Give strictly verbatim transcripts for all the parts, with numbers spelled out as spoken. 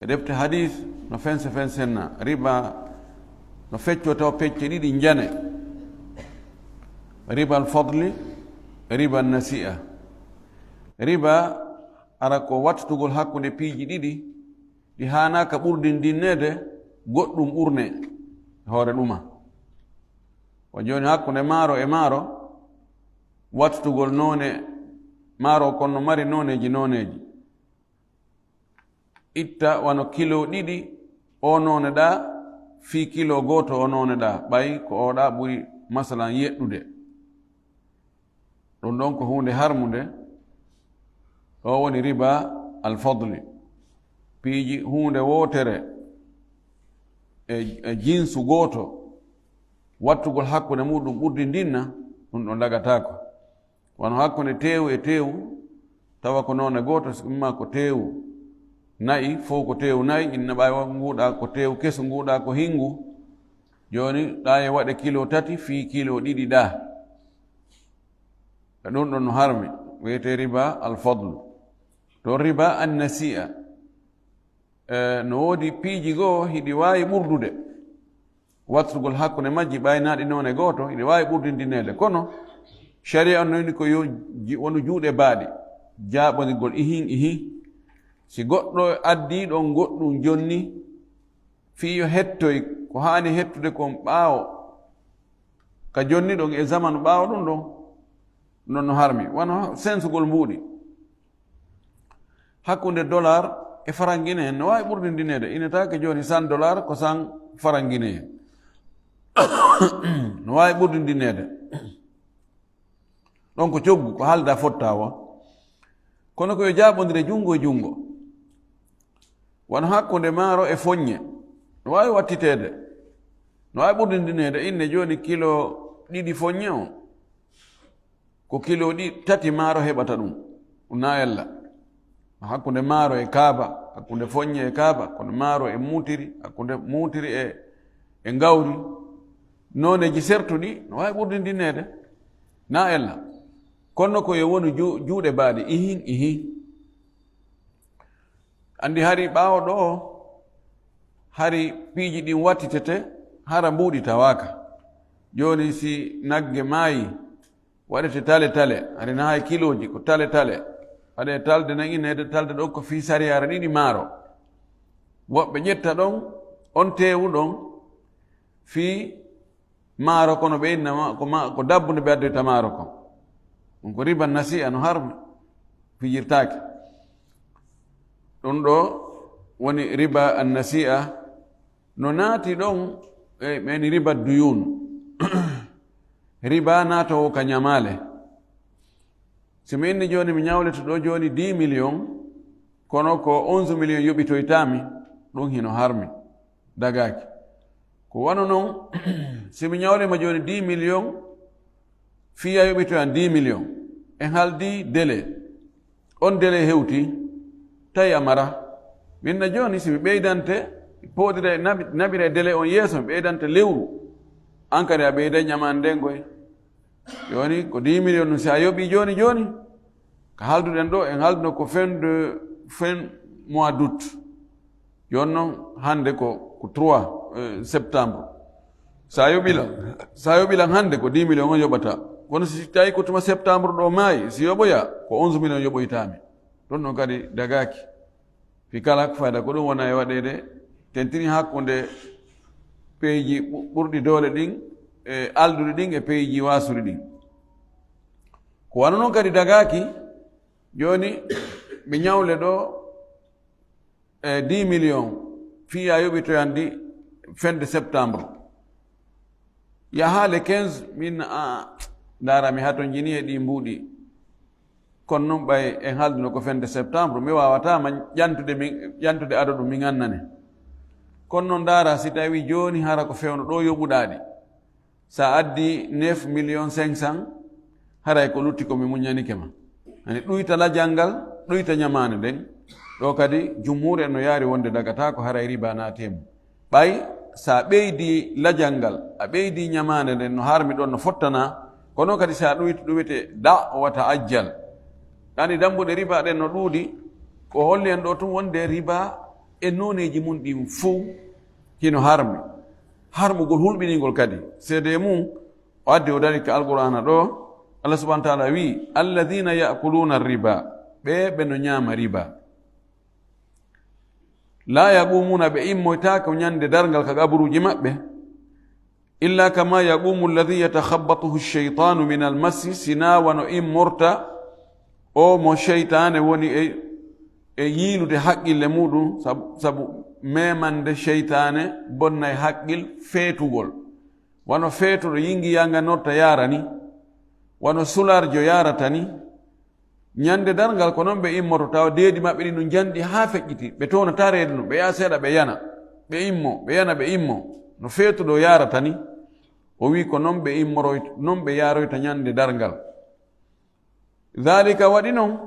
E defte hadis no fense fensenna riba, no fecco taw pecce ɗiɗi njane: riba al fadli, riba nasi'a. Riba ara ko wattugol hakkunde piiji ɗiɗi ɗi haanaaka ɓurdindinneede, goɗɗum ɓurne e hoore ɗuma. Wa jooni hakkunde maaro e maaro, wattugol noone maaro kon no mari nooneeji nooneeji. Itta wano kilo ɗiɗi o noone ɗa, fii kilo gooto o noone ɗa, ɓay ko o ɗa ɓuri masalan yeɗɗude. Ɗum ɗon ko huunde harmunde. O woni riba alfadli. Piiji huunde wootere e, e jinsu gooto, wattugol hakkunde muɗum ɓurdi ndinna, ɗum ɗon dagataako. Wano hakkunde teewu e teewu, tawa ko noone gooto, si ɗum ma ko teewu na'i, fow ko teewu na'i, inna ɓay wa-, nguuɗa ko teewu kesu, nguuɗa ko hingu. Jooni, ɗa e waɗe kilo tati fii kilo ɗiɗi ɗa. E ɗum ɗon no harmi, wiyetee riba alfadlu. To riba annasi'a, e, no woodi piiji goo hiɗi waawi ɓurdude. Wattugol hakkunde majji ɓaynaaɗi noone gooto, hiɗi waawi ɓurdindineede. Kono, sharia on no woni ko yo ji-, wonu juuɗe baaɗi, jaaɓondirgol ihin ihin. Si goɗɗo addii ɗon goɗɗum jonni, fii yo hettoy ko haani hettude kon ɓaawo, ka jonni ɗon e zamanu ɓaawo ɗum ɗon, non no harmi. Wano sensugol mbuuɗi. Hakkunde dollar e farangine en, no waawi ɓurdindineede. Inetaake jooni cent dollar ko cent farangine en. No waawi ɓurdindineede. Ɗon ko coggu, ko haalda fotta wa. Kono ko yo jaaɓondire junngo e junngo. Wano hakkunde maaro e foññe. No waawi wattiteede. No waawi ɓurdindineede. Inne jooni kilo ɗiɗi foññe o, ko kilo ɗi tati maaro heɓata ɗum. Ɗum na ella. Hakkunde maaro e kaaba, hakkunde foññe e kaaba, kono maaro e muutiri, hakkunde muutiri e, e ngawri. Nooneeji sertuɗi no waawi ɓurdindineede. Na ella. Kono ko yo wonu ju-, juuɗe baaɗe, ihin, ihin. Anndi hari ɓaawo ɗo, hari piiji ɗin wattitete, hara mbuuɗi tawaaka. Jooni si nagge maayi, waɗete tale tale, hari na hay kilooji, ko tale tale. Waɗe talde nan ineede, talde ɗon ko fii sariyaare ɗiɗi maaro. Woɓɓe ƴetta ɗon, on teewu ɗon, fii maaro, kono ɓe inna ma, ko ma, ko dabbunde ɓe addoyta maaro kon. Ɗum ko riba nasi'a no harmi, fijirtaake. Ɗum ɗo woni riba an nasi'a, no naati ɗon e ɓen riba duyun. Riba naatowo ka ñamaale. Si mi inni jooni mi ñawlete ɗo jooni dix millions, kono ko onze millions yoɓitoytaami, ɗum hino harmi, dagaaki. Ko wano non, si mi ñawlima jooni dix millions, fii a yoɓitoyan dix millions, en haaldi délai. On délai hewti, tawi a mara. Min na jooni, si mi ɓeydante, poodira e naɓi-, naɓira e délai on yeeso, mi ɓeydante lewru. An kadi a ɓeyday ñamaande nden koy. Jooni ko dix millions ɗum, si a yoɓii jooni jooni, ka haalduɗen ɗo, en haalduno ko fin de, fin mois d'août. Jooni noon hannde ko, ko trois, eh, septembre. Si a yoɓii lan, si a yoɓii lan hannde ko dix millions on yoɓata. Kono si tawi ko tuma septembre ɗo maayi, si yoɓoya, ko onze millions yoɓoytaami. Ɗum ɗon kadi dagaaki. Fi kala ko fayda ko ɗum wona e waɗeede tentini hakkunde peeji ɓu-, ɓurɗi doole ɗin e alɗuɗi ɗin e peeji waasuɗi ɗin. Ko wano non kadi dagaaki, jooni mi ñawle ɗo e dix millions, fii a yoɓitoyan ɗi fin de septembre. Yaha le quinze, min, a, ndaara mi hatonjini e ɗi mbuuɗi. Kono non ɓay en haalduno ko fin de septembre, mi waawata ma ƴantude min, ƴantude ado ɗum min annane. Kono non ndaara si tawi jooni hara ko fewno ɗo yoɓuɗaa ɗi. Sa addi neuf millions cinq cents, haray ko lutti ko mi muññanike ma. Ani ɗuyta lajal ngal, ɗuyta ñamaande nden. Ɗo kadi jumhuur en no yaari wonde dagata ko haray riba naati e mum. Ɓay sa ɓeydi lajal ngal, a ɓeydi ñamaande nden no harmi ɗon no fottana, kono kadi sa ɗuyti ɗum wiyete da wata ajjal. Ani dambuɗe riba ɗen no ɗuuɗi, ko holli en ɗo tun wonde riba E nooneeji mum ɗin fow hino harmi. Harmugol hulɓiningol kadi. Seedee mum, o addi o dari ka Alqur'aana ɗoo, Allah subhanahu wa ta'ala wi'i, "Alladhina ya'kuluna riba," ɓee ɓe no ñaama riba. "La yaqumuna," ɓe immoytaako ñande darngal ka qaburuuji maɓɓe, "illa kama yaqumu alladhi yatakhabbatuhu ash-shaytanu min al-massi," sinaa wano immorta o mo seytaane woni e, e yiilude haqqille muɗum, sabu, sabu memande seytaane bonnay haqqil feetugol. Wano feetuɗo yingiyaŋga norta yaara ni, wano sularjo yaarata ni, ñande darngal ko non ɓe immoto, tawa deedi maɓɓe ɗin no njanɗi haa feƴƴiti, ɓe townataa reedu ndun, ɓe yaha seeɗa ɓe yana, ɓe immo, ɓe yana ɓe immo, no feetuɗo yaarata ni. O wi'i ko non ɓe immoroyta, non ɓe yaaroyta ñande darngal. Dhalika waɗi non,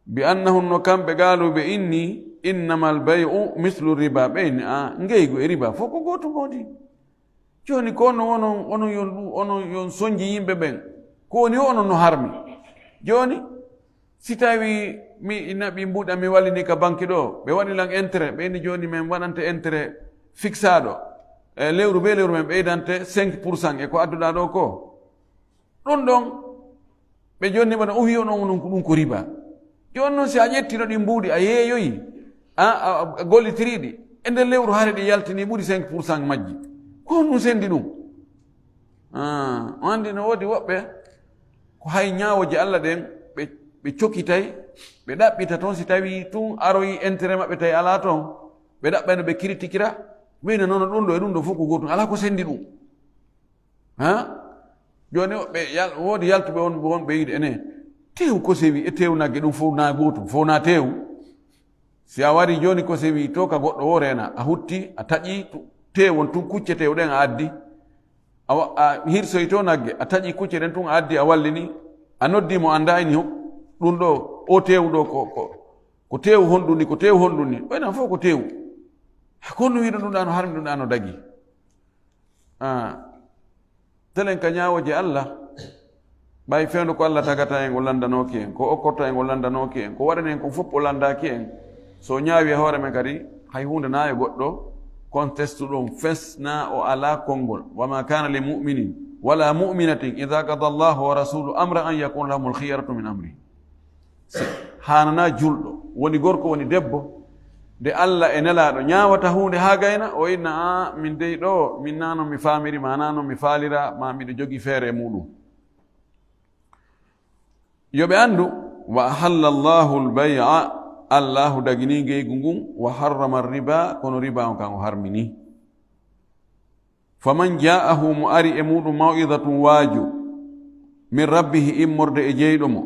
bi annahum, no kamɓe qaalu ɓe inni, innamal bay'u mislu riba, ɓe inni, a, ngeygu e riba fof ko gootum woodi. Jooni ko onon, onon, onon yon ɗu-, onon yon sonji yimɓe ɓen. Ko woni o onon no harmi. Jooni, si tawi mi naɓi mbuuɗi am mi wallini ka banque ɗo, ɓe waɗi lan intérêt, ɓe inni jooni min waɗante intérêt fixaɗo. E lewru be lewru min ɓeydante cinq pour cent e ko adduɗa ɗo ko. Ɗun ɗon, ɓe jonni bana o wi'i on on ɗun ko, ɗun ko riba. Jooni non si a ƴettino ɗin mbuuɗi, a yeeyoyi, a, a, a gollitiriɗi, e nder lewru hare ɗi yaltini ɓuri cinq pour cent majji. Ko honɗun sendi ɗun? Ah, on andi no woodi woɓɓe, ko hay ñaawooje Allah ɗen, ɓe, ɓe cokitay, ɓe ɗaɓɓita ton si tawi tun aroyi intérêt maɓɓe tawi alaa ton, ɓe ɗaɓɓay no ɓe critiquera, wayno non ɗun ɗo e ɗun ɗo fof ko gootum, alaa ko sendi ɗun. Ha? Jooni woɓɓe yal-, woodi yaltuɓe on, wonɓe yiide ene, teewu kosewi e teewu nagge ɗun fof na gootum, fof na teewu. Si a wari jooni kosewi to ka goɗɗo o reena, a hutti, a taƴi tu-, teewu on tun, kucce teewu ɗen a addi. A wa-, a hirsoyi to nagge, a taƴi kucce ɗen tun a addi, a wallini, a noddi mo annda ini ho-, ɗun ɗo, o teewu ɗo ko, ko, ko teewu honɗun ni, ko teewu honɗun ni. Ɓaynan fof ko teewu. Ko honɗun wi'uɗon ɗun ɗa no harmi, ɗun ɗa no dagi. Ah. Telen ka ñaawooje Allah, ɓay fewndo ko Allah tagata en, o landanooki en, ko okkorta en, o landanooki en, ko waɗani en kon fof, o landaaki en. So o ñaawi e hoore men kadi, hay huunde na e goɗɗo, kon testuɗon fes na o alaa konngol. Wa ma kana li mu'minin, wala mu'minatin, idha qada Allahu wa rasuluhu amran an yakuna lahumul khiyaratu min amri. Haananaa julɗo, woni gorko, woni debbo, nde Allah e Nelaaɗo ñaawata huunde haa gayna, o inna, "Aa, min dey ɗoo, min naa non mi faamiri, maa naa non mi faalira, maa miɗo jogii feere e muuɗum." Yo ɓe anndu, "Wa ahalla Allahu al-bay'a," Allaahu daginii ngeygu ngun, "wa harrama ar-riba," kono riba on kan o harminii. "Faman ja'ahu," mo ari e muuɗum, "maw'izatun," waaju, "min rabbihi," immorde e jeyɗo mo,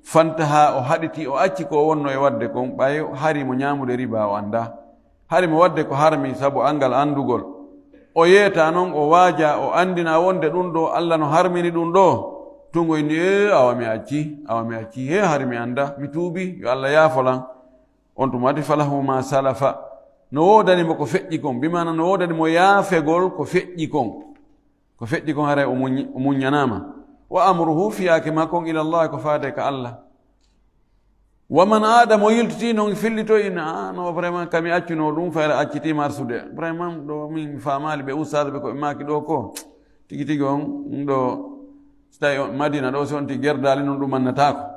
"fantaha," o haɗiti, o acci ko o wonno e waɗde kon, ɓay hari mo ñaamude riba o annda. Hari mo waɗde ko harmi sabu anngal anndugol. O yeeta non, o waaja, o anndina wonde ɗum ɗo Allah no harmini ɗum ɗo. Tungo inni, "Ee, awa mi acci, awa mi acci. Hee, hari mi annda, mi tuubi, yo Allah yaafo lan." On tuma waɗi, "Falahu ma salafa." No woodani mo ko feƴƴi kon, bi maana no woodani mo yaafegol ko feƴƴi kon. Ko feƴƴi kon haray o muñ-, o muññanaama. "Wa amruhu," fiyaake makko on, "ila Allah," ko faade ka Allah. "Wa man aada," mo yiltiti non fillitoyi, na, "Ah, no, vraiment, kami accuno ɗum, fayra accitiima arsude. Vraiment, ɗo min mi faamaali ɓe ustaas ɓe ko ɓe maaki ɗo ko. Tigi tigi on, ɗo, so tawi on Madina ɗo, si on ti gerdaali non ɗum annataako."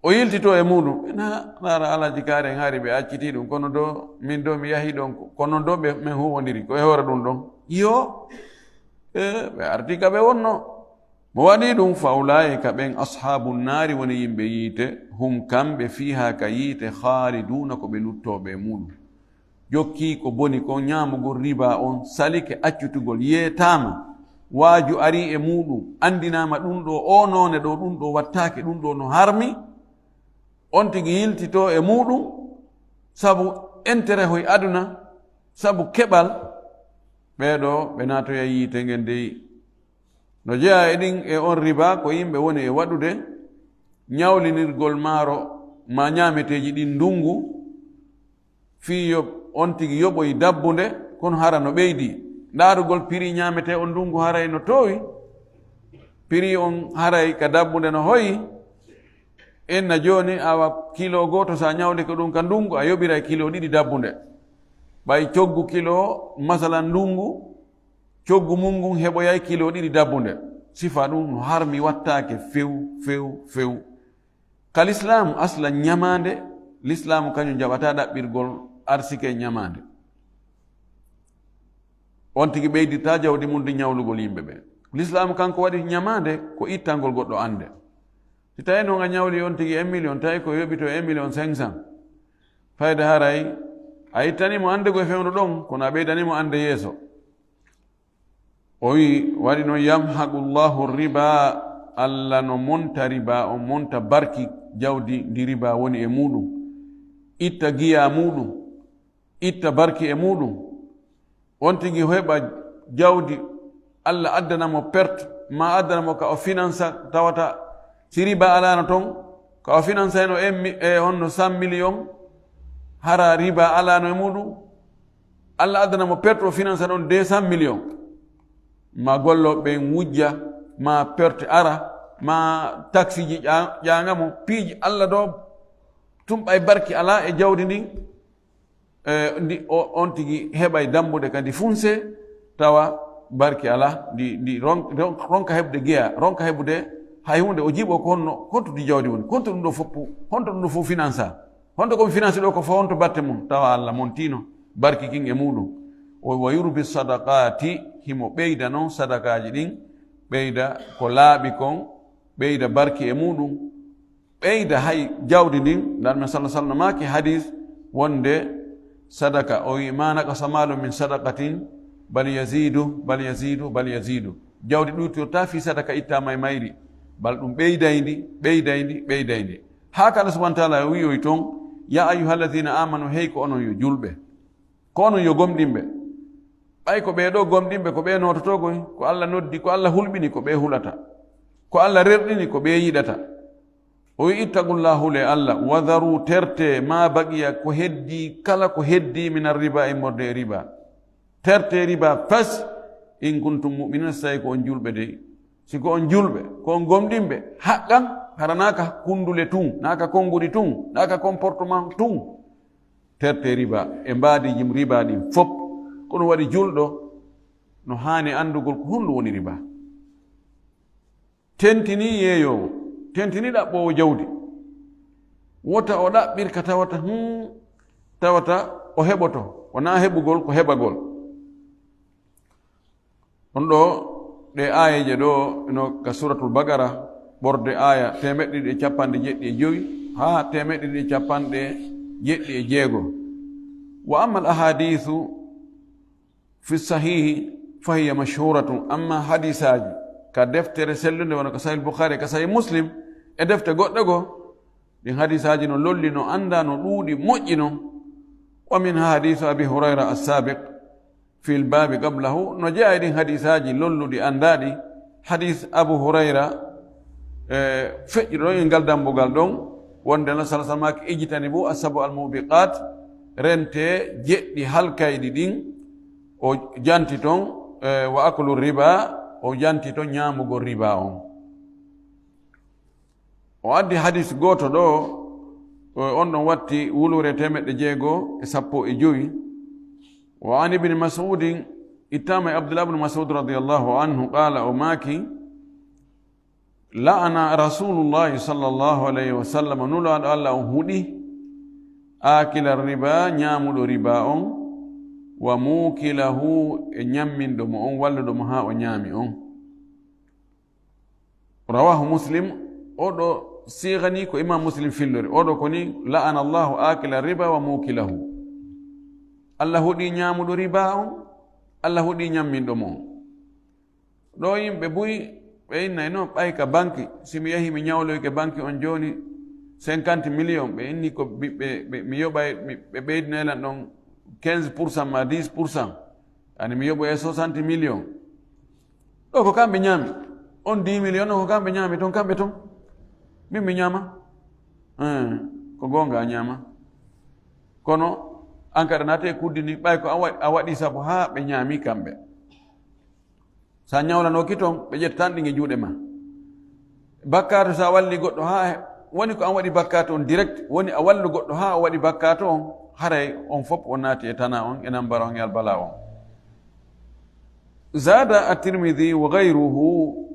O yiltito e muuɗum. Ena raara Alhaji Kaari en hari ɓe acciti ɗum, kono do, min do mi yahi ɗon, kono do ɓe, min huwondiri ko e hoore ɗum ɗon. Yo, e, ɓe arti ka ɓe wonno. Mo waɗi ɗum, "fa ulaa'ika," ɓen, "ashaabun naari," woni yimɓe yiite, "hum," kamɓe, "fiihaa," ka yiite, "khaaliduuna," ko ɓe luttooɓe e muuɗum. Jokki ko boni kon, ñaamugol riba on, salike accutugol, yeetaama. Waaju ari e muuɗum, anndinaama ɗum ɗo, o noone ɗo, ɗum ɗo wattaake, ɗum ɗo no harmi. On tigi yiltito e muuɗum, sabu intérêt hoy aduna, sabu keɓal. Ɓee ɗo, ɓe naatoya yiite ngen dey. No jeyaa e ɗin, e on riba, ko yimɓe woni e waɗude ñawlinirgol maaro maa ñaameteeji ɗin ndungu, fii yo on tigi yoɓoy dabbunde, kono hara no ɓeydi. Ndaarugol prix ñaametee on ndungu haray no toowi, prix on haray ka dabbunde no hoyi. Enna jooni, awa kilo gooto, so a ñawlike ɗum ka ndungu, a yoɓiray kilo ɗiɗi dabbunde. Ɓay coggu kilo, masalan, ndungu, coggu mum ngun heɓoyay kilo ɗiɗi dabbunde. Sifa ɗum no harmi, wattaake few, few, few. Ka lislaamu, asla ñamaande, lislaamu kañum jaɓata ɗaɓɓirgol arsike ñamaande. On tigi ɓeydirta jawdi mum di ñawlugol yimɓe ɓe. Lislaamu kanko waɗi ñamaande ko ittangol goɗɗo annde. Si tawi noon a ñawli on tigi un million, tawi ko yoɓito un million cinq cent, fayda haray a ittani mo annde go e fewndo ɗon, kono a ɓeydani mo annde yeeso. O wi, waɗi noon, yamhaqu llahu riba, Alla no monta riba, on monta barki jawdi ndi riba woni e muɗum, itta giya muɗum, itta barki e muɗum. On tigi heɓa jawdi, Alla addana mo perte, ma addana mo ka o finansa, tawata si riba alaano ton, ka o finansayno en mi-, e honno cent million, hara riba alaano e muɗum, Alla addana mo perte, o finansa ɗon deux cent millions. Ma gollooɓe ɓen wujja, ma perte ara, ma taksiji ƴa-, ƴaanga mo, piiji Alla ɗo, tun ɓay barki alaa e jawdi ndin, e, ndi, o, on tigi heɓay dambude kadi funse, tawa barki alaa, ndi, ndi ron-, ron-, ronka heɓde giya, ronka heɓude hay huunde, o jiiɓo ko honno, honto ndi jawdi woni, honto ɗum ɗo foppu, honto ɗum ɗo fof finansa. Honto ko mi finansi ɗo ko fo honto batte mum? Tawa Alla montino barki kin e muɗum. O, wa yurbi sadaqati, himo ɓeyda non sadakaaji ɗin, ɓeyda ko laaɓi kon, ɓeyda barki e muɗum, ɓeyda hay jawdi ndin. Ndan men sallallahu alaihi wasallam maaki hadis wonde sadaka, o wi, "Ma naqasa malu min sadaqatin, bal yazidu, bal yazidu, bal yazidu." Jawdi ɗuutirta fii sadaka ittaama e mayri, bal ɗum ɓeydayndi, ɓeydayndi, ɓeydayndi. Haa ka Allah subhanahu wa ta'ala wi'oy ton, "Ya ayyuhalladhina amanu, hey ko onon yo julɓe, ko onon yo gomɗinɓe." Ɓay ko ɓee ɗoo gomɗinɓe, ko ɓee noototoo koy, ko Allah noddi, ko Allah hulɓini, ko ɓee hulata, ko Allah rerɗini, ko ɓee yiɗata. O wi, "Ittaqullaha, hulee Allah, wa dharu, terte, ma baqiya, ko heddi, kala ko heddi, min arriba, immorde e riba." Terte riba fes, in kuntum mu'minin, so tawi ko on julɓe dey. Si ko on julɓe, ko on gomɗinɓe, haqqan, hara naa ka kundule tun, naa ka konguɗi tun, naa ka comportement tun. Terte riba e mbaadiiji riba ɗin fop. Ko ɗum waɗi julɗo no haani anndugol ko honɗum woni riba. Tentini yeeyoowo, tentini ɗaɓɓoowo jawdi. Wota o ɗaɓɓir ka tawata, hmm, tawata o heɓoto, wonaa heɓugol, ko heɓagol. On ɗoo, ɗee aayeeje ɗoo, no ka Suratul Baqara, ɓorde aaya teemeɗɗe ɗiɗi e capanɗe jeɗɗi e jowi haa teemeɗɗe ɗiɗi e capanɗe jeɗɗi e jeego. Wa ammal ahadiisu fi sahihi fahiya mashhuratun, amma hadisaaji ka deftere sellunde, wano ka Sahih Bukhari, ka Sahih Muslim, e defte goɗɗe goo, ɗin hadisaaji no lolli, no anndaa, no ɗuuɗi, moƴƴi non. Wa min hadisu Abi Hurayra as-sabiq fil babi qablahu, no jeyaa e ɗin hadisaaji lolluɗi, anndaaɗi, hadis Abu Hurayra, e, feƴƴuɗo ɗon e ngal dambugal ɗon, wonde no sala salmaaki, "Ijtanibu as-sab'a al-mubiqat, rente jeɗɗi halkayɗi ɗin." O janti ton, e, "wa aklu riba", o janti ton ñaamugol riba on. O addi hadis gooto ɗoo, o, on ɗon watti wuluure teemeɗɗe jeego e sappo e jowi. Wa an ibni Mas'udin, ittaama e Abdullah ibn Mas'ud radiyallahu anhu, qala, o maaki, "La'ana Rasulullahi sallallahu alayhi wa sallam, Nulaaɗo Allah on huɗi, akila riba, ñaamuɗo riba on, wa mukilahu, e ñamminɗo mo on, walluɗo mo haa o ñaami on." Rawahu Muslim, oɗo siigani ko Imam Muslim fillori, oɗo ko ni, "La'ana Allahu akila riba wa mukilahu." Allah huɗi ñaamuɗo riba on, Allah huɗi ñamminɗo mo on. Ɗoo yimɓe buy, ɓe innay no ɓay ka banki, si mi yahi mi ñawloyke banki on jooni cinquante millions, ɓe inni ko mi, ɓe, ɓe, mi yoɓay, mi, ɓe ɓeydinay lan ɗon quinze pour cent ma dix pour cent. Ani mi yoɓoye soixante millions. Ɗoo ko kamɓe ñaami. On dix millions ɗoo ko kamɓe ñaami ton, kamɓe ton. Min mi ñaama. Eh, ko goonga a ñaama. Kono an kadi naate e kuddini, ɓay ko a wa-, a waɗi sabu haa ɓe ñaami kamɓe. Sa ñawlanooki ton, ɓe ƴetta tan ɗin e juuɗe ma. Bakkaatu, sa walli goɗɗo haa he-, woni ko an waɗi bakkaatu on direct, woni a wallu goɗɗo haa o waɗi bakkaatu on, haray on fof on naati e tana on, e nambara on, e albala on. Zada at-Tirmidhi wa ghayruhu.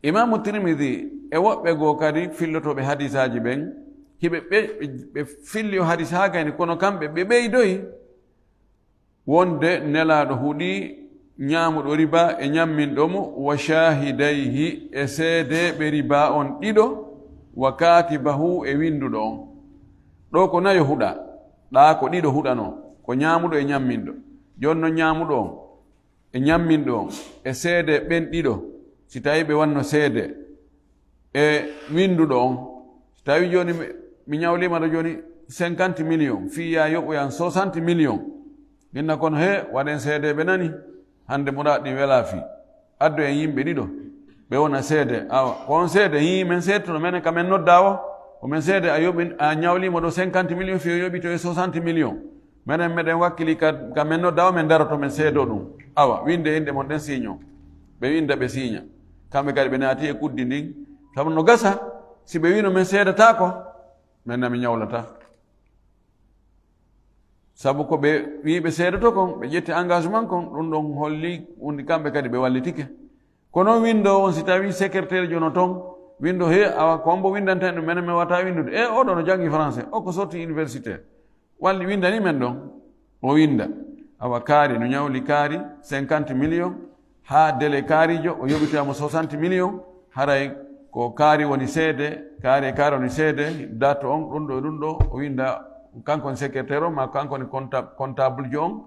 Imaamu Tirmidhi e woɓɓe goo kadi fillotooɓe hadisaaji ɓen, hiɓe ɓe, ɓe filli o hadis haa gayni, kono kamɓe ɓe ɓeydoyi wonde Nelaaɗo huɗi ñaamuɗo riba e ñamminɗo mo, wa shaahidayhi, e seedeeɓe riba on ɗiɗo, wa kaatibahu, e winnduɗo on. Ɗo ko nayo huɗa, ɗa ko ɗiɗo huɗanoo, ko ñaamuɗo e ñamminɗo. Jooni non ñaamuɗo on e ñamminɗo on e seede ɓen ɗiɗo, si tawi ɓe wanno seede e winnduɗo on, si tawi jooni mi, mi ñawliima ɗo jooni cinquante millions, fii ya yoɓoyan soixante millions, hinna kono he waɗen seede ɓe nani, hannde muraad ɗin welaa fii. Addu en yimɓe ɗiɗo, ɓe wona seede. Awa, ko on seede, hii, men seedtono, menen ka men nodda o, ko men seede a yoɓin, a ñawliima ɗo cinquante millions fii o yoɓito e soixante millions. Menen meɗen wakkili ka, ka men nodda o, men daroto, men seedo ɗum. Awa, winde inɗe mon ɗen siiño. Ɓe winda, ɓe siiña. Kamɓe kadi ɓe naati e kuddi ndin. Sabu no gasa, si ɓe wino men seedataako, men nami ñawlata. Sabu ko ɓe wii ɓe seedoto kon, ɓe ƴetti engagement kon, ɗum ɗon holli wonde kamɓe kadi ɓe wallitike. Kono windo on, si tawi secrétaire jono ton, windo he, awa, ko on mbo windanta en ɗum, menen mi wata windude. E oɗo no jangi français, o ko sorti université. Walli windani men ɗon, o winda. Awa kaari, no ñawli kaari cinquante millions, haa délai kaarijo, o yoɓitoyamo soixante millions, haray ko kaari woni seede, kaari e kaari woni seede, date on, ɗum ɗo e ɗum ɗo, o winda, kanko woni secrétaire on, ma kanko woni compta-, comptable jo on,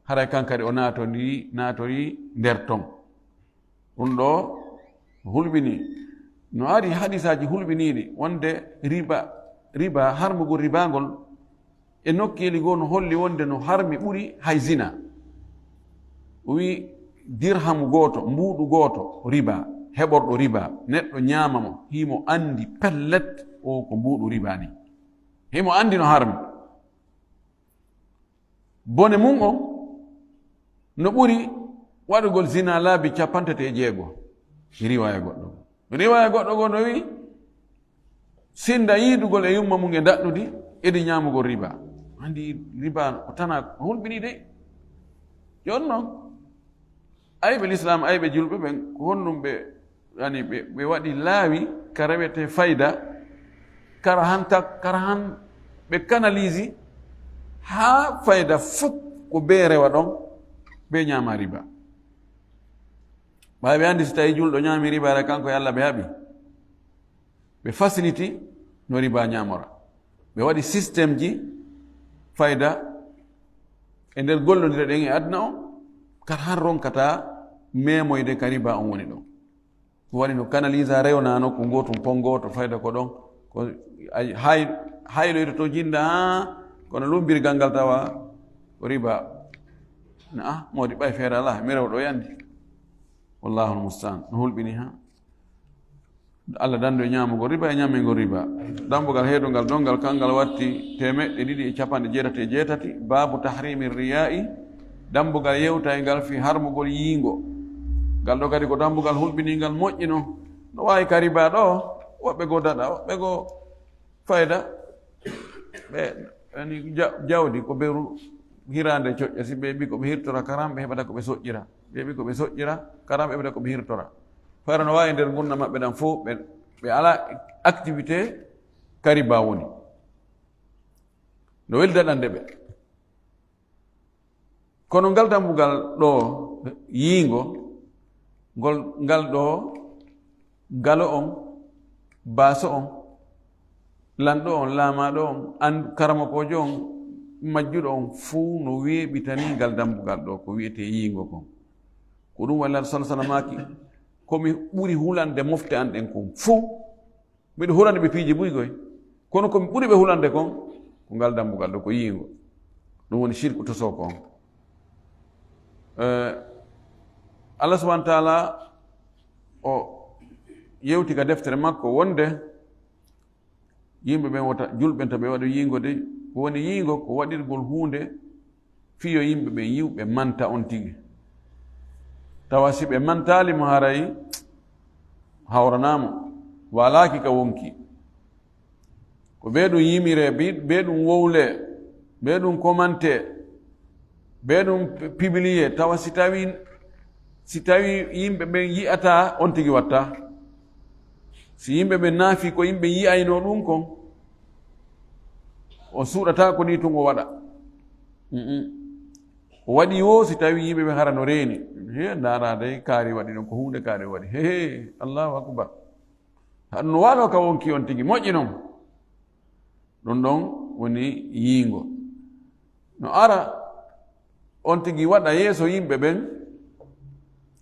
haray kan kadi o naatori, naatori nder ton. Ɗum ɗo hulɓini, no ari hadisaaji hulɓiniiɗi wonde riba, riba, harmugol riba ngol, e nokkeeli goo no holli wonde no harmi ɓuri hay zina. O wi dirhamu gooto, mbuuɗu gooto riba, heɓorɗo riba, neɗɗo ñaama mo, himo anndi pellet o ko mbuuɗu riba ni. Himo anndi no harmi. Bone mum on no ɓuri waɗugol zina laabi cappanɗe tati e jeego. Riwaya goɗɗo. Riwaya goɗɗo goo no wi, sinda yiidugol e yumma mum e daɗɗudi, edi ñaamugol riba. Anndi riba o tana, o hulɓini de. Jooni non, ayɓe lislaam, ayɓe julɓe ɓen, ko honɗum ɓe, yani, ɓe, ɓe waɗi laawi ka rewete fayda, kara han ta-, kara han ɓe kanaliisi haa fayda fof ko bee rewa ɗon, bee ñaama riba. Ɓay ɓe anndi si tawi julɗo ñaami riba, ara kanko e Allah ɓe haɓi. Ɓe fasiliti no riba ñaamora. Ɓe waɗi système ji fayda e nder gollondire ɗen e aduna on, kala han ronkata memoyde ka riba on woni ɗon. Ko waɗi no kanalisa rewnano ko ngotum pon gooto fayda ko ɗon. Ko ay-, hay-, hayloyde to jinda ha kono lumbirgal ngal tawa ko riba. Na, ah, modi ɓay feere ala, mi rewɗo yandi. Wallahu almustaan. No hulɓini ha. Allah dandu e ñaamugol riba e ñaamingol riba. Dambugal heedungal dongal, kangal watti teemeɗɗe ɗiɗi e capanɗe jeetati e jeetati, baabu tahrimi riya'i, dambugal yewtayngal fii harmugol yiingo. Ngal ɗo kadi ko dambugal hulɓiningal moƴƴino. No waawi ka riba ɗo, woɓɓe goo daɗa, woɓɓe goo fayda, ɓe, ani ja-, jawdi ko beru hirande coƴƴa, si ɓe ɓi ko ɓe hirtora karam, ɓe heɓata ko ɓe soƴƴira. Ɓe ɓi ko ɓe soƴƴira, karam ɓe heɓata ko ɓe hirtora. Fayra no waawi nder ngurndan maɓɓe ɗan fof, ɓe, ɓe ala activité ka riba woni. No weli daɗande ɓe. Kono ngal dambugal ɗo yiingo, ngol, ngal ɗo galo on, baaso on, lanɗo on, laamaaɗo on, an-, karamokoojo on, majjuɗo on, fuu no weeɓitani ngal dambugal ɗo, ko wi'etee yiingo kon. Ko ɗum waɗi Laaɗo sallallaahu alayhi wa sallam maaki, ko mi ɓuri hulande mofte an ɗen kon fuu. Miɗo hulani ɓe piiji buy goy. Kono ko mi ɓuri ɓe hulande kon, ko ngal dambugal ɗo, ko yiingo. Ɗum woni shirku tosoo ko on. Eh, Allah subhanahu wa ta'ala o yewti ka deftere makko wonde yimɓe ɓen wota, julɓe ɓen, to ɓe waɗa yiingo de, ko woni yiingo? Ko waɗirgol huunde fii yo yimɓe ɓen yi'u, ɓe manta on tigi. Tawa si ɓe mantaali mo, haray hawranaamo, waalaaki ka wonki. Ko bee ɗum yimiree, bi-, bee ɗum wowlee. Ɓe ɗum commenté, ɓe ɗum publié, tawa si tawi, si tawi yimɓe ɓen yi'ata, on tigi watta. Si yimɓe ɓen naafi ko yimɓe yi'ayno ɗum kon, o suuɗata ko ni tun o waɗa. Mm-mm. O waɗi wo si tawi yimɓe ɓen hara no reeni. He, ndaara dey kaari waɗi ɗon, ko huunde kaari waɗi. He, he, Allahu akbar. Haɗum no waalo ka wonki on tigi moƴƴi non. Ɗum ɗon woni yiingo. No ara on tigi waɗa yeeso yimɓe ɓen,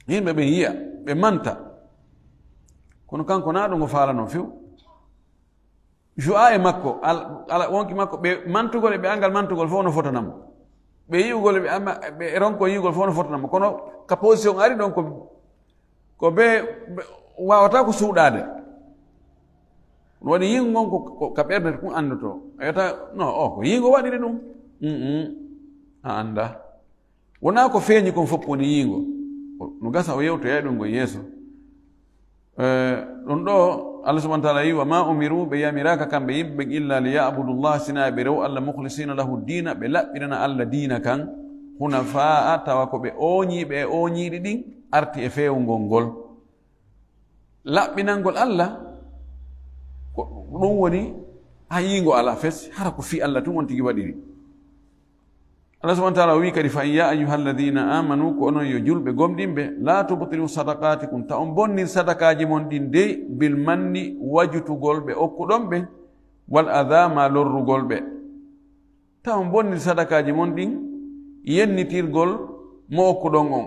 yimɓe ɓen yi'a, ɓe manta. Kono kanko na ɗum o faalano few. Joie e makko, al-, ala wonki makko, ɓe mantugol e ɓe angal mantugol fof no fotana mo. Ɓe yi'ugol e ɓe ama-, ɓe ronko yi'ugol fof no fotana mo. Kono ka position ari ɗon ko, ko be, be wawata ko suuɗaade. Ɗum waɗi yiingo ngon ko, ko ka ɓernde tun anndoto. A yiyata, no, o ko yiingo waɗiri ɗum. Mm-mm. A annda. Wonaa ko feeñi kon fof woni yiingo. No gasa o yewtoya ɗum ngo yeeso. Eh, ɗum ɗo, Allah subhanahu wa ta'ala yi, "Wa ma umiru", ɓe yamiraaka kamɓe yimɓe ɓen, "illa li ya'budu Allah", sina ɓe rew Allah, "mukhlisina lahu dina", ɓe laɓɓinana Allah diina kan, "hunafa'a", tawa ko ɓe ooñiiɓe e ooñiiɗi ɗin arti e feewngol ngol. Laɓɓinangol Allah, ko ɗum woni ha yiingo alaa fes, hara ko fii Allah tun on tigi waɗiri. Allah subhanahu wa ta'ala o wi kadi, "Fa in ya ayyuhalladhina amanu", ko onon yo julɓe gomɗinɓe, "la tubtilu sadaqatikum", ta on bonnir sadakaaji mon ɗin dey, "bil manni", wajutugol ɓe okkuɗon ɓe, "wal adha", ma lorrugol ɓe. Ta on bonnir sadakaaji mon ɗin, yennitirgol mo okkuɗon on,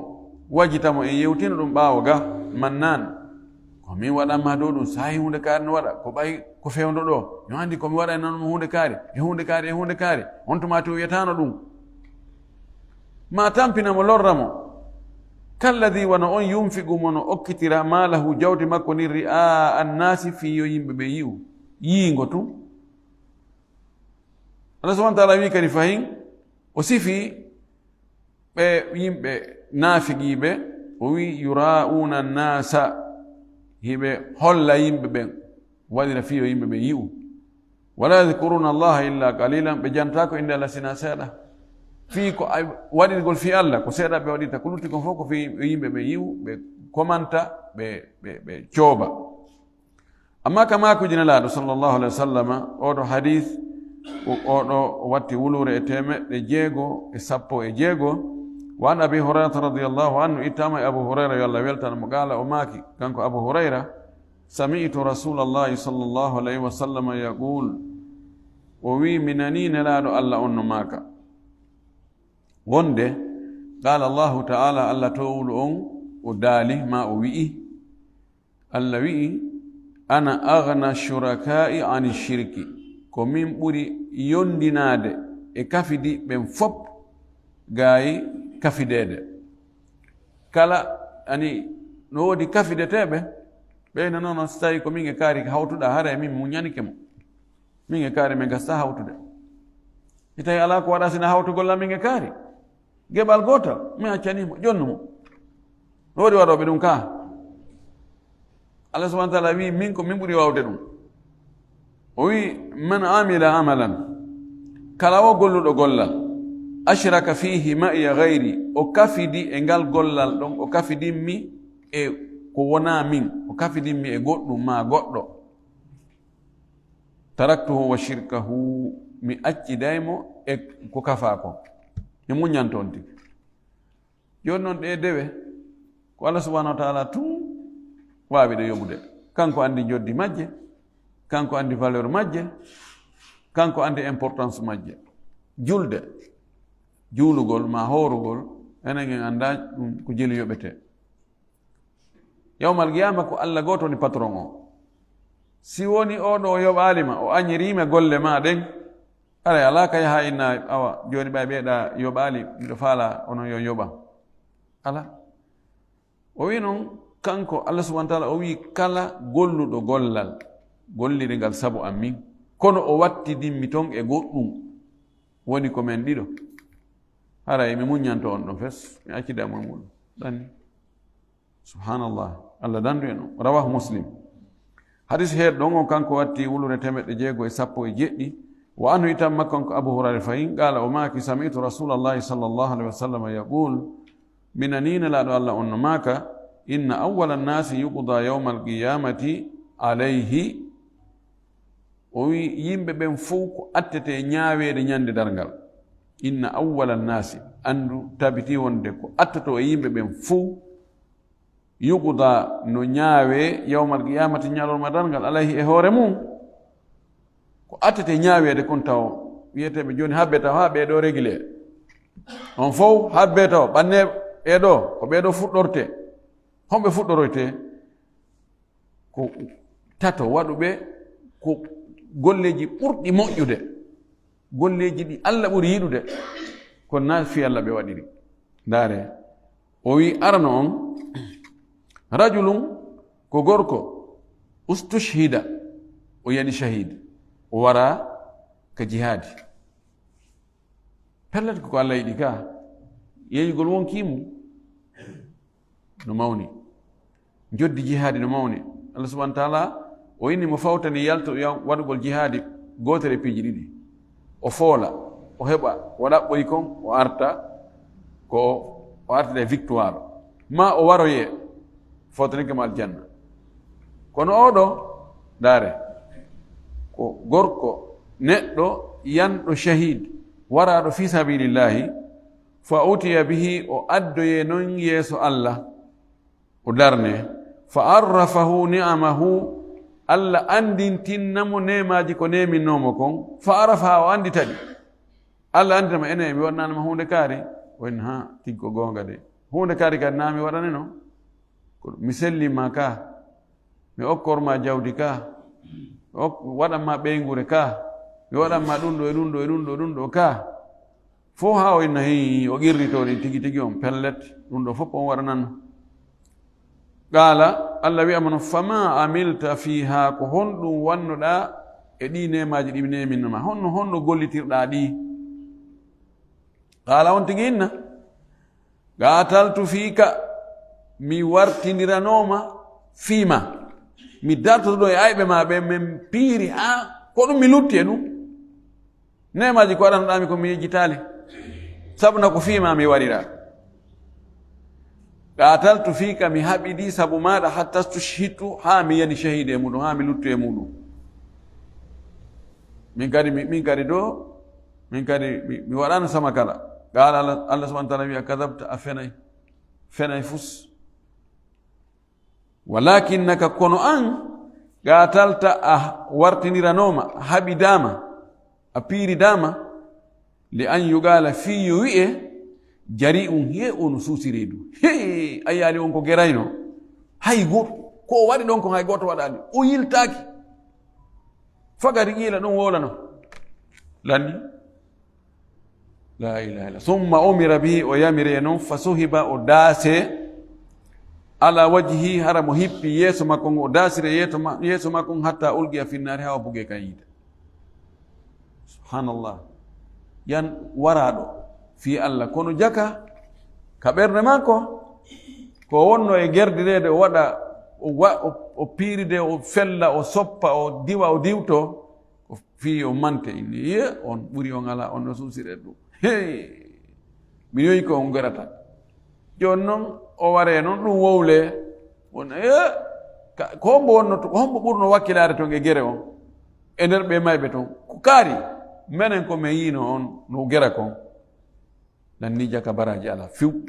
wajita mo, en yewtino ɗum ɓaawo ga, mannan. Ko min waɗan ma dow ɗum, saa'i huunde kaari no waɗa, ko ɓay ko fewndo ɗo. Yo anndi ko mi waɗay nan mo huunde kaari, e huunde kaari, e huunde kaari. On tuma tun wiyataano ɗum. Ma tampina mo, lorra mo. Kalladhi, wano on, yunfiqu, mo no okkitira, maalahu, jawdi makko ndin, ri'a annaasi, fii yo yimɓe ɓe yi'u. Yiingo tun. Allah subhanahu wa ta'ala wi kadi fahin, o sifi ɓe yimɓe naafiqiiɓe, o wi, "Yura'una nasa", hiɓe holla yimɓe ɓen, waɗira fii yo yimɓe ɓen yi'u. "Wala yadhkuruna Allaha illa qalilan", ɓe jantaako innde Allah sina seeɗa. Fii ko ay-, waɗirgol fii Allah, ko seeɗa ɓe waɗirta, ko lutti kon fof ko fii yo yimɓe ɓen yi'u, ɓe komanta, ɓe, ɓe, ɓe cooba. Amma ka maakuuji Nelaaɗo sallallahu alaihi wa sallama, oɗo hadith, o-, oɗo watti wuluure e teemeɗɗe jeego e sappo e jeego. Wa an Abi Hurayrata radiyallahu anhu, ittama e Abu Hurayra, yo Allah weltan mo, qaala, o maaki, kanko Abu Hurayra, "Sami'tu Rasulallahi sallallahu alaihi wa sallama yaqul", o wi, "Mi nani Nelaaɗo Allah on no maaka, wonde, qaala Allahu ta'ala, Allah toowuɗo on, o daali, ma o wi'i, Allah wi'i, 'Ana aghna shuraka'i 'ani shirki', ko min ɓuri yondinaade e kafidi ɓen fop, gaayi kafideede. Kala, ani, no woodi kafideteeɓe, ɓeyna noon, si tawi ko min e kaari hawtuɗa, haray min muñanike mo. Min e kaari min gasta hawtude. Si tawi alaa ko waɗa sina hawtugol am min e kaari, geɓal gootal, mi accanii mo, jonnu mo. No woodi waɗooɓe ɗum ka?" Allah subhanahu wa ta'ala wi, "Min ko min ɓuri waawde ɗum." O wi, "Man amila amalan", kala o golluɗo gollal, "ashraka fihi ma'iya ghayri", o kafidi e ngal gollal ɗon, o kafidimmi e ko wonaa min, o kafidimmi e goɗɗum ma goɗɗo, "taraktuhu wa shirkahu", mi acciday mo e ko kafaa kon. Mi muññanto on tigi. Jooni noon, ɗee dewe, ko Allah subhanahu wa ta'ala tun waawi ɗe yoɓude. Kanko anndi njoddi majje, kanko anndi valeur majje, kanko anndi importance majje. Julde, juulugol ma hoorugol, enen en anndaa ɗum ko jelu yoɓetee. Yawmal qiyaama ko Allah gooto woni patron o. Si woni oo ɗoo o yoɓaali ma, o añiriima golle ma ɗen, aray alaa ka yaha inna, awa, jooni ɓay ɓeeɗa yoɓaali, miɗo faala onon yo yoɓam. Alaa. O wi noon, kanko Allah subhanahu wa ta'ala, o wi, "Kala golluɗo gollal, golliri ngal sabu am min, kono o wattidimmi toon e goɗɗum, woni ko men ɗiɗo, haray mi muññanto on ɗon fes, mi accida mo e muɗum." Ɗanni. Subhanallah. Allah dandu en o. Rawahu Muslim. Hadis heer ɗon on, kanko watti wulure temeɗɗe jeego e sappo e jeɗɗi. Wa anhu, itam makko on ko Abu Hurayra fayin, qala, o maaki, sami'tu Rasulallahi sallallahu alaihi wasallam yaqul, mi nanii Nelaaɗo Allah on no maaka, inna awwala nnasi yuqda yawmal qiyamati alayhi. O wi, yimɓe ɓen fow ko attete ñaaweede ñande darngal. Inna awwala nnasi, anndu tabiti wonde ko attoto e yimɓe ɓen fow, yuqda, no ñaawe, yawmal qiyamati, ñalorma darngal, alayhi, e hoore mum. Ko attete ñaaweede kon taw, wiyeteeɓe jooni habbe taw, haa ɓee ɗoo régulé. On fow habbe taw, ɓanne ɓee ɗoo, ko ɓee ɗoo fuɗɗorte. Homɓe fuɗɗoroyte? Ko tato waɗuɓe ko golleeji ɓurɗi moƴƴude, golleeji ɗi Allah ɓuri yiɗude, kono naa fii Allah ɓe waɗiri. Ndaare, o wi arano on, rajulun, ko gorko, ustushhida, o yani shahid, o wara ka jihaadi. Pellet ko ko Allah yiɗi ka, yeeyugol wonkii mum no mawni, joddi jihaadi no mawni. Allah subhanahu wa taala o inni mo fawtani yalto ya-, waɗugol jihaadi gootere piiji ɗiɗi. O foola, o heɓa, o ɗaɓɓoyi kon, o arta, ko o artata e victoire. Ma o waroye, fawtaninke mo aljanna. Kono oɗo, ndaare, ko gorko neɗɗo yanɗo shahid, waraaɗo fi sabilillahi, fa utiya bihi, o addoye non yeeso Allah, o darne, fa arrafahu ni'amahu, Allah andintinna mo neemaaji ko neeminnoo mo kon, fa arafaha, o andita ɗi. Allah andita mo, ene, mi waɗanaano ma huunde kaari? O inni, ha, tigi ko goonga de. Huunde kaari kadi naa mi waɗanino? Ko mi selli ma ka, mi okkor ma jawdi ka, mi ok-, waɗan ma ɓeynguure ka, mi waɗan ma ɗum ɗo e ɗum ɗo e ɗum ɗo e ɗum ɗo ka. Fof haa o inna, hii, o qirritoo ɗin tigi tigi on, pellet, ɗum ɗo fof on waɗananno. Qaala, Allah wi'a mo non, fama amilta fiiha, ko honɗum wannoɗaa e ɗii neemaaji ɗi mi neeminno ma? Honno, honno gollitirɗaa ɗi? Qaala, on tigi inna, qataltu fiika, mi wartindiranooma fii ma. Mi dartoto ɗo e ayɓe ma ɓe, min piiri haa ko ɗum mi lutti e ɗum. Neemaaji ko waɗanoɗaa mi ko mi yejjitaali. Sabu na ko fii ma mi waɗira. Qataltu fiika, mi haɓidi sabu maaɗa, hatta stushhidtu, haa mi yani shahidi e muɗum, haa mi luttu e muɗum. Min kadi, mi, min kadi ɗo, min kadi mi, mi waɗano sama kala. Qaala Allah, Allah subhanahu wa ta'ala wi'a, kadabta, a fenay. Fenay fus. Walakinnaka, kono an, qatalta, a wartindiranooma, a haɓidaama, a piiridaama, li an yuqaala, fii yo wi'e, jari'un, he o no suusiree du. He, a yaali on ko gerayno. Hay gooto, ko o waɗi ɗon kon hay gooto waɗaali. O yiltaaki. Fagari qiila ɗon wowlano. Lanni. La ilaha illa. Summa umira bihi, o yamire non, fa suhiba, o daase, ala wajhi, hara mo hippi yeeso makko ngon, o daasire yeeto ma-, yeeso makko ngon, hatta ulqiya finnaari, haa o buge kan yiite. Subhanallah. Yan waraaɗo fii Allah, kono jaka ka ɓernde makko, ko wonno e gerdireede, o waɗa, o wa-, o, o piiride, o fella, o soppa, o diwa, o diwto, ko fii o mante inni, ye, on ɓuri on alaa, on no suusiree ɗum. Hey! Mi yoyi ko on gerata. Jooni noon, o waree noon, ɗum wowlee. Won, eh, ka, ko hombo wonno to, ko hombo ɓurno wakkilaare toon e gere on? E nder ɓe mayɓe toon. Ko kaari, menen ko men yiino on no gera kon. Nan ni jaka baraaji alaa few.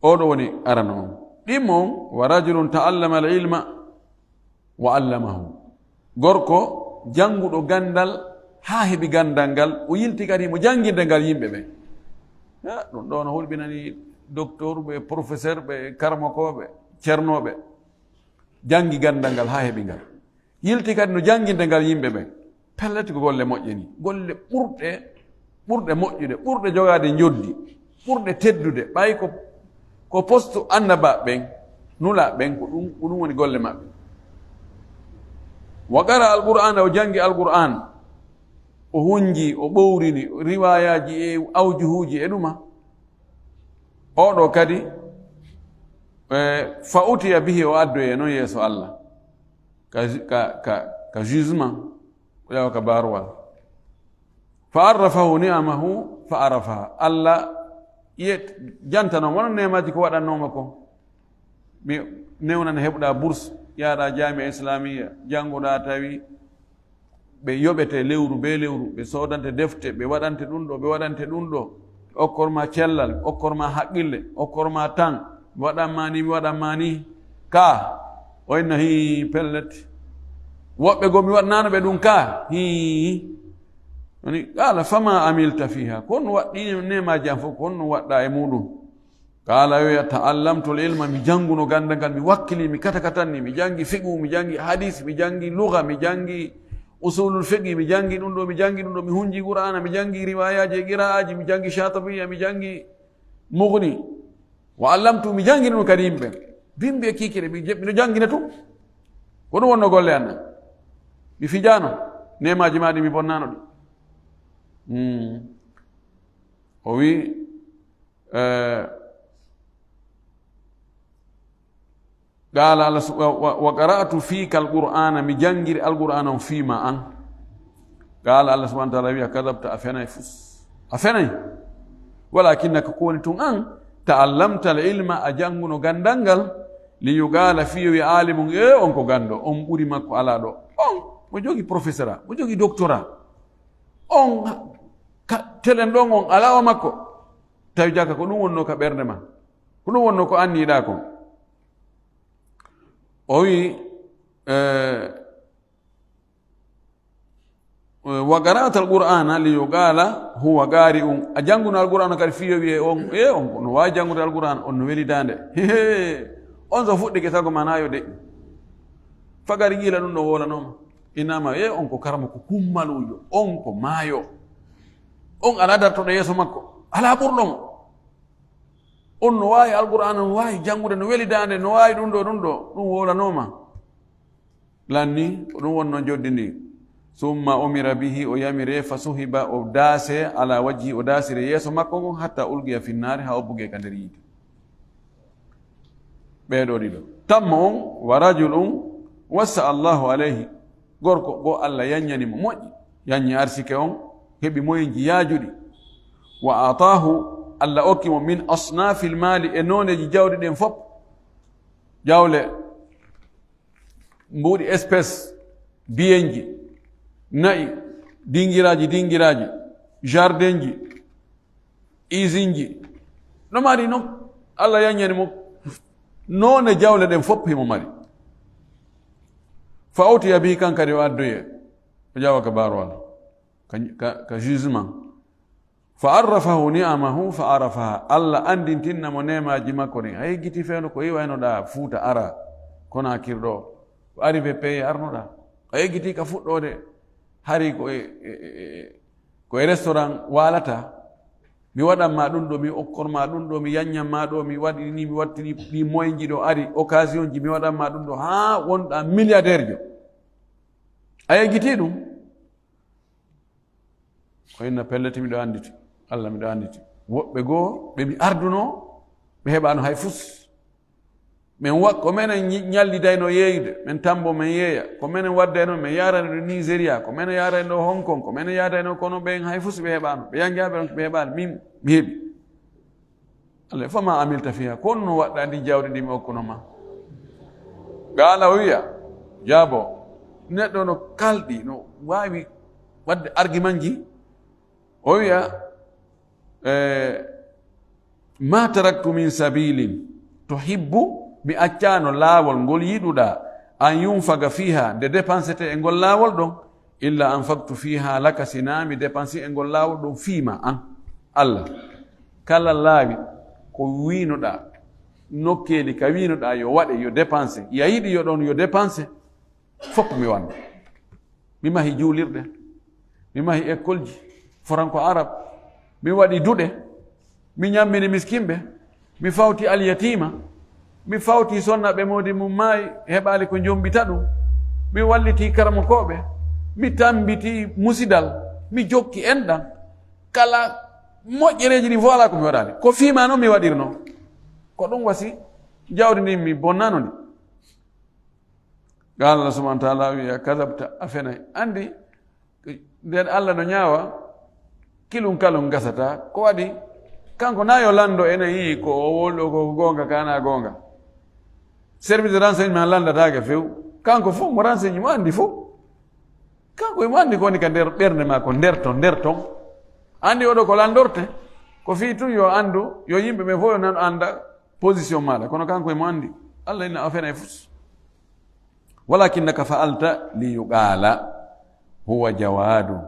Oɗo woni arano on. Ɗimmo on, wa rajulun ta'allama al-ilma wa allamahu. Gorko jannguɗo ganndal haa heɓi ganndal ngal, o yilti kadi mo jannginde ngal yimɓe ɓen. Ha, ɗum ɗo no hulɓinani docteur ɓe, professeur ɓe, karmakooɓe, cernooɓe. Janngi ganndal ngal haa heɓi ngal. Yilti kadi no jannginde ngal yimɓe ɓen. Pellet ko golle moƴƴe ni. Golle ɓurɗe, ɓurɗe moƴƴude, ɓurɗe jogaade njoddi, ɓurɗe teddude. Ɓay ko, ko postu annabaaɓe ɓen, nulaaɓe ɓen, ko ɗum, ko ɗum woni golle maɓɓe. Wa qara al-Qur'aana, o janngi al-Qur'aan. O hunji, o ɓowrini riwaayaaji e awjuhuuji e ɗuma. Oɗo kadi, eh, fa utiya bihi, o addoye non yeeso Allah. Ka, ka, ka, ka jugement, o yawa ka barowal. Fa arrafahu ni'amahu fa arafaha. Allah yet-, jantano mo neemaaji ko waɗannoo ma ko. Mi newnan heɓuɗaa bourse, yahɗaa jaami'a islamiyya, jannguɗaa tawi ɓe yoɓete lewru be lewru, ɓe soodante defte, ɓe waɗante ɗum ɗo, ɓe waɗante ɗum ɗo, ɓe okkor ma cellal, ɓe okkor ma haqqille, ɓe okkor ma tan, mi waɗan ma ni, mi waɗan ma ni. Ka, o inna hii pellet. Woɓɓe goo mi waɗnaano ɓe ɗum ka, hii. Woni, qala, fama amilta fiha, ko honno waɗɗi neemaaji am fof, ko honno waɗɗa e muɗum? Qala, wiya, ta'allamtu al-ilma, mi jannguno ganndal ngal, mi wakkili, mi kata katanni, mi janngi fiqhu, mi janngi hadis, mi janngi lugha, mi janngi usulul fiqhi, mi janngi ɗum ɗo, mi janngi ɗum ɗo, mi hunji Qur'aana, mi janngi riwayaaji e qira'aaji, mi janngi Shaatibiyya, mi janngi Mughni. Wa allamtu, mi janngi ɗum kadi yimɓe. Bimbi e kiikiiɗe, mi je-, miɗo janngina tun. Ko ɗum wonno golle an ɗen. Mi fijaano neemaaji maa ɗi, mi bonnaano ɗi. Hmm. O wi, eh, Qala Allah su-, wa, wa, wa qara'tu fika al-Qur'ana, mi janngiri al-Qur'ana on fii ma an. Qala Allah subhanahu wa ta'ala wiya, kadabta, a fenay fus. A fenay. Walakinnaka, ko woni tun an, ta'allamta al-ilma, a jannguno ganndal ngal, li yuqala, fii yo wiye alimun, e on ko ganndo, on ɓuri makko alaa ɗo. On, mo jogi professora, mo jogi doctora. On, ka, telen ɗon on alaa o makko. Tawi jaka ko ɗum wonno ka ɓernde ma. Ko ɗum wonno ko anniɗaa kon. O wi, eh, wa qara'ta al-Qur'ana li yuqala huwa qari'un. A jannguno al-Qur'ana kadi fii yo wiye on, e on ko no waawi janngude al-Qur'ana, on no weli daande. On so fuɗɗike sago ma na yo deƴƴu. Fagari gila ɗum ɗo wowlanooma. Inama, e on ko karamoko kummaluujo, on ko maayo. On alaa dartoɗo yeeso makko, alaa ɓurɗo mo. On no waawi Alqur'aana, no waawi janngude, no weli daande, no waawi ɗum ɗo, ɗum ɗo, ɗum wowlanooma. Lanni, ko ɗum wonno joddi ndi. Summa umira bihi, o yamire, fa suhiba, o daase, ala wajhi, o daasire yeeso makko ngon, hatta ulqiya fi nnaari, haa o buge ka nder yiite. Ɓee ɗoo ɗiɗo. Tammo on, wa rajulun wassa Allahu alayhi, gorko goo Allah yanñani mo moƴƴi, yanñi arsike on, heɓi moyenji yaajuɗi. Wa ataahu, Allah okki mo min asnaafil maali, e nooneeji jawdi ɗen fof. Jawle, mbuuɗi espèce, biyenji, na'i, dingiraaji, dingiraaji, jardinji, usine ji. No mari non, Allah yanñani mo noone jawle ɗen fof himo mari. Fa utiya bihi, kan kadi o addoye, o ƴawa ka baaruwal, ka, ka, ka jugement. Fa arrafahu ni'amahu fa arafaha. Allah andintinna mo neemaaji makko ɗin. A yejjiti fewndo ko iwaynoɗaa Fuuta ara, Konaakiri ɗo. Ko arrivé payé arnoɗaa. A yejjiti ka fuɗɗoode, hari ko e, e, e, e, ko e restaurant waalata. Mi waɗan ma ɗum ɗo, mi okkor ma ɗum ɗo, mi yanñan ma ɗo, mi waɗi ni, mi wattini ɗi moyenji ɗo ari, occasion ji, mi waɗan ma ɗum ɗo, haa wonɗaa milliardaire jo. A yejjiti ɗum? O inna, pelleti miɗo anditi, Allah miɗo anditi. Woɓɓe goo, ɓe mi ardunoo, ɓe heɓaano hay fus. Min wa-, ko menen ñi-, ñallidaynoo yeeyude, min tammboo min yeeya. Ko menen waddaynoo, min yaaraynoo ɗo Nigeria, ko menen yaaraynoo Hong Kong, ko menen yaadaynoo, kono ɓen hay fus ɓe heɓaano. Ɓe yanjaaɓe on, ɓe heɓaali, min mi heɓi. Allah, fama amilta fiha, ko honno waɗɗaa ndi jawdi ndi mi okkuno ma? Qaala, o wiya, jaabo, neɗɗo no kalɗi, no waawi waɗde argument ji. O wiya, eh, ma taraktu min sabilin tuhibbu, mi accaano laawol ngol yiɗuɗaa, an yunfaga fiha, nde dépensete e ngol laawol ɗon, illa anfaqtu fiha laka, sina mi dépense e ngol laawol ɗon fii ma an. Allah, kala laawi ko wiinoɗaa, nokkeeli ka wiinoɗaa yo waɗe, yo dépense, ya yiɗi yo ɗon yo dépense, fof mi wanno. Mi mahi juulirɗe, mi mahi école ji, franco arabe, mi waɗi duɗe, mi ñammini miskinɓe, mi fawti alyatiima, mi fawti sonnaaɓe moodi mum maayi, heɓaali ko njombita ɗum, mi walliti karamokooɓe, mi tammbiti musidal, mi jokki enɗan. Kala moƴƴereeji ɗin fof alaa ko mi waɗaali. Ko fii ma noon mi waɗirnoo. Ko ɗum wasi jawdi ndin mi bonnaano ndi. Qaala Allah subhanahu wa ta'ala wiya, kadabta, a fenay. Anndi, nden Allah no ñaawa, Kilun kalun gasata. Ko waɗi? Kanko na yo lanndo ene yii ko o wolɗo ko goonga, kana goonga. Service de renseignement lanndataake few. Kanko fof mo renseignement anndi fof. Kanko imo anndi ko woni ka nder ɓernde maa ko nder ton, nder ton. Anndi oɗo ko lanndorte. Ko fii tun yo anndu, yo yimɓe ɓen fof yo nan annda position maaɗa. Kono kanko imo anndi. Allah inna o fena e fus. Walakinnaka fa'alta li yuqala huwa jawadun.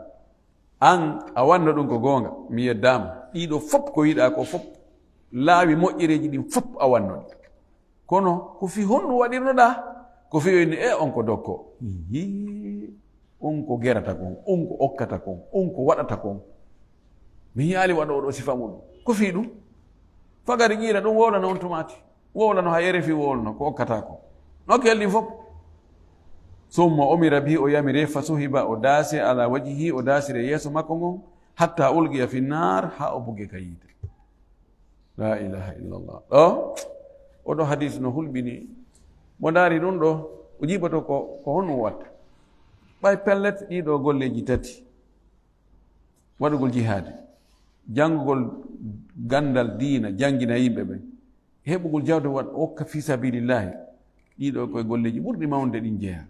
An a wanno ɗum ko goonga. Mi yeddaama. Ɗiɗo fof ko yiɗaa ko fof. Laawi moƴƴereeji ɗin fof a wanno ɗi. Kono ko fii honɗum waɗirnoɗaa? Ko fii o inni, e on ko dokko. Ihi, on ko gerata kon, on ko okkata kon, on ko waɗata kon. Mi yiyaali waɗo oɗo sifa muɗum. Ko fii ɗum? Fagari ƴiira ɗum wowlana on tumaati. Wowlano ha R F I wowlano ko okkata ko. No kelɗin fof. Summa omira bi o yamire fa suhiba o daase ala wajihi o daasire yeeso makko ngon. Hatta ulqiya fi nar ha o buge ka yiite. La ilaha illallah. Ɗo, oɗo hadis no hulɓini. Mo ndaari ɗum ɗo, o jiɓoto ko, ko honɗum watta? Ɓay pellet ɗiɗo golleeji tati. Waɗugol jihaadi. Janngugol ganndal diina, janngina yimɓe ɓen. Heɓugol jawdi waɗ-, okka fi sabilillahi. Ɗiɗo koye golleeji ɓurɗi mawnude ɗin jeyaa.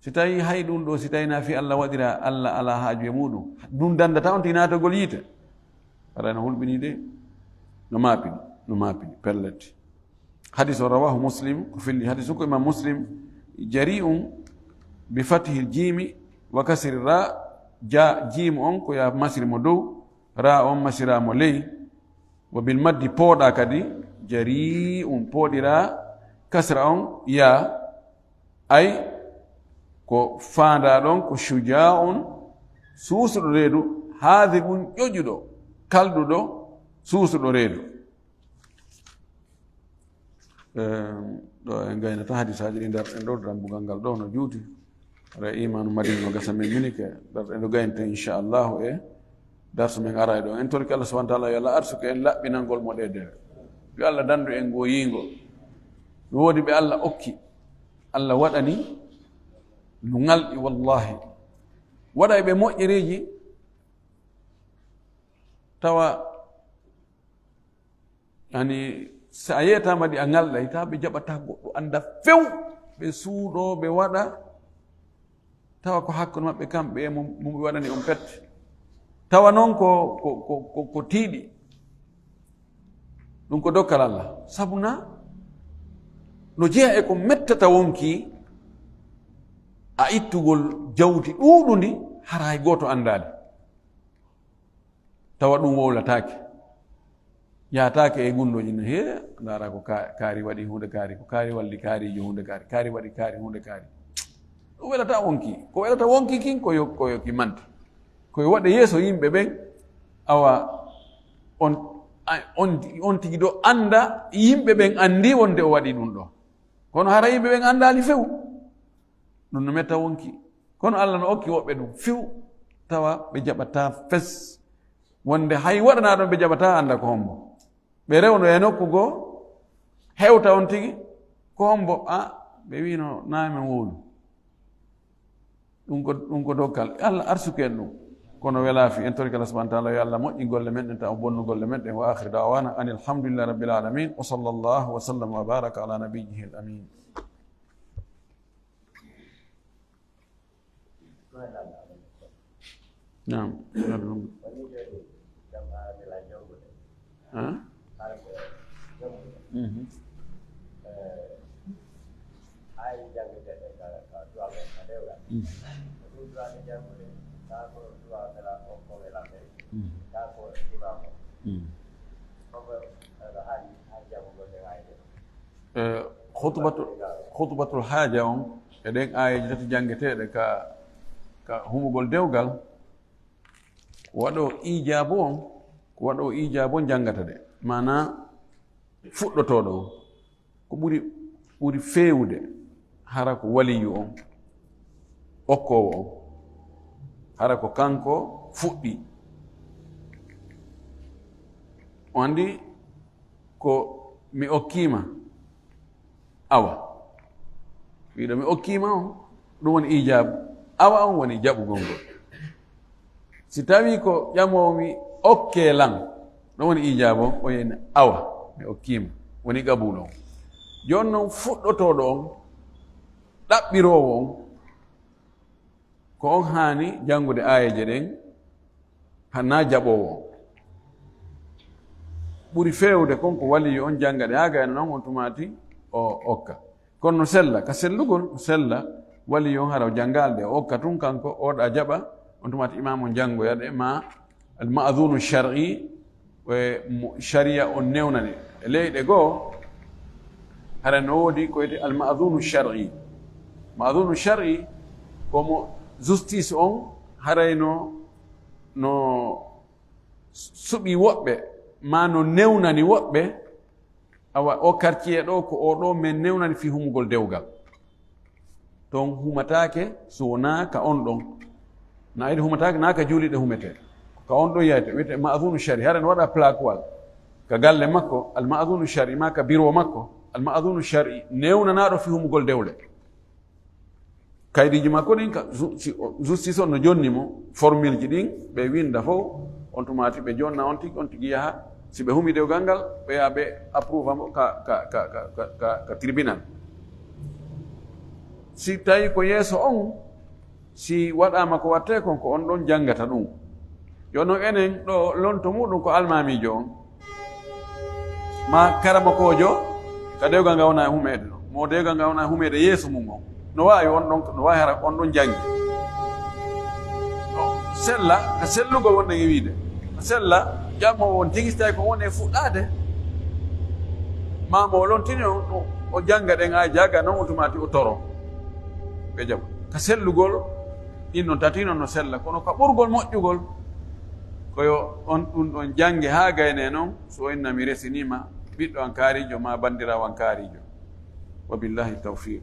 Si tawi hay ɗum ɗo, si tawi na fi Allah waɗira, Allah ala haaju e muɗum. Ɗum dandata on tigi naatogol yiite. Aɗa no hulɓini de. No maapini, no maapini, pellet. Hadis o rawahu Muslim, ko filli hadis ko Imam Muslim, jari'un bi fathil jimi wa kasri ra, ja, jim on ko ya masri mo dow, ra on masira mo ley, wa bil maddi pooɗa kadi, jari'un pooɗira, kasra on ya, ay ko faanda ɗon ko shuja'un, suusuɗo reedu, haadiqun ƴoƴuɗo, kalɗuɗo, suusuɗo reedu. Ehm, ɗo en gaynata hadisaaji ɗi nder ɗen ɗo dambugal ngal ɗo no juuti. Re imanu madin no gasa men minike. Nder ɗen ɗo gaynata inchallahu e darsu men aray ɗo. En torki Allah subhanahu wa ta'ala yo Allah arsuke en laɓɓinangol mo ɗe nder. Yo Allah dandu en ngoyingo. No woodi ɓe Allah okki. Allah waɗani no ngalɗi wallahi. Waɗa e ɓe moƴƴereeji tawa Ani, so a yeetaama ɗi a ŋalɗay, tawa ɓe jaɓata goɗɗo annda few. Ɓe suuɗoo, ɓe waɗa, tawa ko hakkunde maɓɓe kamɓe e mo, mo ɓe waɗani on pet. Tawa noon ko, ko, ko, ko, ko tiiɗi. Ɗum ko dokkal Allah. Sabu na, no jeyaa e ko mettata wonkii, a ittugol jawdi ɗuuɗundi, hara hay gooto anndaali. Tawa ɗum wowlataake. Yahataake e gunndooji no, he, ndaara ko ka-, kaari waɗi huunde kaari, ko kaari walli kaariijo huunde kaari, kaari waɗi kaari huunde kaari. Ɗum welata wonki. Ko welata wonki kin ko yo, ko yo ki manta. Ko yo waɗe yeeso yimɓe ɓen, awa on, a-, on, on tigi ɗo annda yimɓe ɓen anndi wonde o waɗi ɗum ɗo. Kono hara yimɓe ɓen anndaali few. Ɗum no metta wonki. Kono Allah no okki woɓɓe ɗum few, tawa ɓe jaɓataa fes. Wonde hay waɗanaa ɗon ɓe jaɓataa annda ko hombo. Ɓe rewno e nokku goo, hewta on tigi, ko hombo, a, ɓe wiino, "Naa men wowlu." Ɗum ko, ɗum ko dokkal. Allah arsuki en ɗum. Kono welaa fi en torki Allah subhanahu wa ta'ala, yo Allah moƴƴin golle men ɗen, taw bonnu golle men ɗen. Wa akhiru da'wana anil hamdulillahi rabbil alamin. Wa sallallahu wa sallam wa baraka ala nabiyyihil amin. Naam. Ah? Mhm. Mhm. Mhm. Eh, khutbatu-, khutbatul haaja on, e ɗen aayeeji tati janngeteeɗe ka, ka humugol dewgal, ko waɗo iijaabu on, ko waɗo iijaabu on janngata ɗe. Maanaa fuɗɗotooɗo on, ko ɓuri, ɓuri feewude, hara ko waliyu on, okkoowo on, hara ko kanko fuɗɗi. O anndi ko mi okkiima, awa. Wiɗo mi okkiima on, ɗum woni iijaabu. Awa on woni jaɓugol ngol. Si tawii ko ƴamoowo wi okkee lan, ɗon woni ijaaba on, o yeeni awa, mi okkiima, woni qabuulu on. Jooni non fuɗɗotooɗo on, ɗaɓɓiroowo on, ko on haani janngude aayeeje ɗen, hanaa jaɓoowo on. Ɓuri feewde kon ko waliyu on jannga ɗe haa gayna non, on tumaati o okka. Kono no sella, ka sellugol no sella, waliyu on hara o janngaali ɗe, o okka tun kanko, oɗa jaɓa, on tumaati imaamu on janngoya ɗe, ma al-ma'dhunu shar'i, e mo shari'a on newnani. E leyɗe goo, hara no woodi ko wiyetee al-ma'dhunu shar'i. Ma'dhunu shar'i ko mo justice on haray no, no suɓi woɓɓe, ma no newnani woɓɓe, awa o quartier ɗo ko o ɗo men newnani fii humugol dewgal. Ton humataake so wonaa ka on ɗon. Na ede humataake, na ka juuliiɗe humetee. Ka on ɗon yahete, wiyetee ma'dhunu shar'i. Hara no waɗa plaquewal ka galle makko, al ma'dhunu shar'i, ma ka biro makko, al ma'dhunu shar'i, newnanaaɗo fii humugol dewle. Kaydiiji makko ɗin, ka ju-, si o, justice on no jonni mo, formule ji ɗin, ɓe winda fow, on tumaati ɓe jonna on tigi, on tigi yaha. Si ɓe humi dewgal ngal, ɓe yaha ɓe approuve mo ka, ka, ka tribunal. Si tawi ko yeeso on, si waɗaama ko wattee kon, ko on ɗon janngata ɗum. Yo non enen ɗo lonto muɗum ko almaamiijo on, ma karamokoojo, ka dewgal ngal wona e humeede ɗo. Mo dewgal ngal wona e humeede yeeso mum on. No waawi on ɗon, no waawi hara on ɗon janngi. No sella, ka sellugol wonɗen e wiide. No sella, ƴamoowo on tigi si tawi ko woni e fuɗɗaade. Ma mo o lontini on, o, o jannga ɗen aayeeje, non o tumaati o toro. Ɓe jaɓa. Ka sellugol, ɗin non tati non no sella. Kono ka ɓurgol moƴƴugol, ko yo on ɗum ɗon jannge haa gaynee non, so o inna mi resiniima ɓiɗɗo an kaariijo ma banndiraawo an kaariijo. Wa billahi tawfiq.